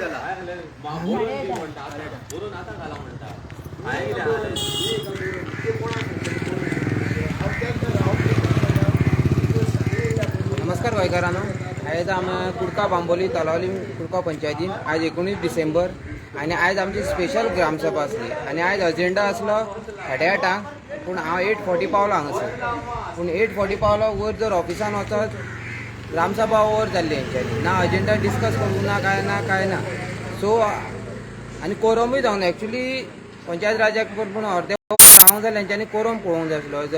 नमस्कार गोंयकारांनो. आयज आमी कुडका बांबोली तलावली कुडका पंचायतीन आयज 19 डिसेंबर आनी आयज आमची स्पेशल ग्रामसभा आसली आनी आयज अजेंडा आसलो 8:30, पूण हांव 8:40 पावलो हांगासर. पूण 8:40 पावलो, वयर जर ऑफिसान वचत, ग्रामसभा ओवर जाल्ली हेंच्यांनी. ना अजेंडा डिस्कस करूंक ना, काय ना, काय ना. सो आनी कोरमूय जावना. एक्चुली पंचायत राजाक पूण अर्दे रावंक जाल्यार हेंच्यांनी कोरम पळोवंक जाय आसलो as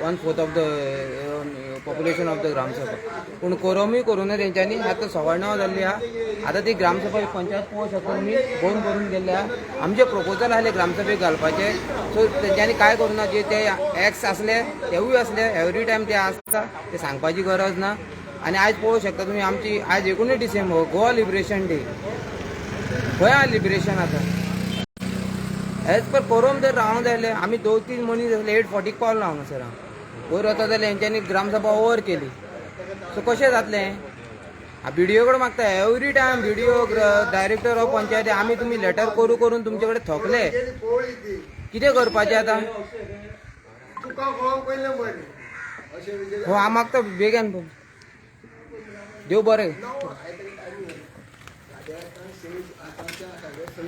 one fourth of the population of the Gramsabha. पूण कोरमूय करूं ना तेंच्यांनी. आतां 9:15 जाल्ली आहा. आतां ती ग्रामसभा पंचायत पळोवंक शकता तुमी, बंद करून गेल्ले आहा. आमचे प्रपोजल आसले ग्रामसभेक घालपाचे. सो तेंच्यांनी काय करूं ना. जे ते एक्स आसले तेवूय आसले, एवरी टायम ते आसता, ते सांगपाची गरज ना. आनी आयज पळोवंक शकता तुमी, आमची आयज 19 डिसेंबर, गोवा लिबरेशन डे. खंय आहा लिबरेशन आतां? एज पर कोरम जर रावंक जाय जाल्यार आमी दोन तीन मनीस आसले, 8:40क पावलो हांगासर हांव. वयर वता जाल्यार हेंच्यांनी ग्रामसभा ओवर केली. सो कशें जातलें? बीडीओ कडेन मागता every time, BDO, director of panchayat, आमी तुमी लेटर करू करून तुमचे कडेन थकले. कितें करपाचें आतां? तुका कळोंक पयलें बरें अशें. हो, हांव मागता बेगीन. देव बरें.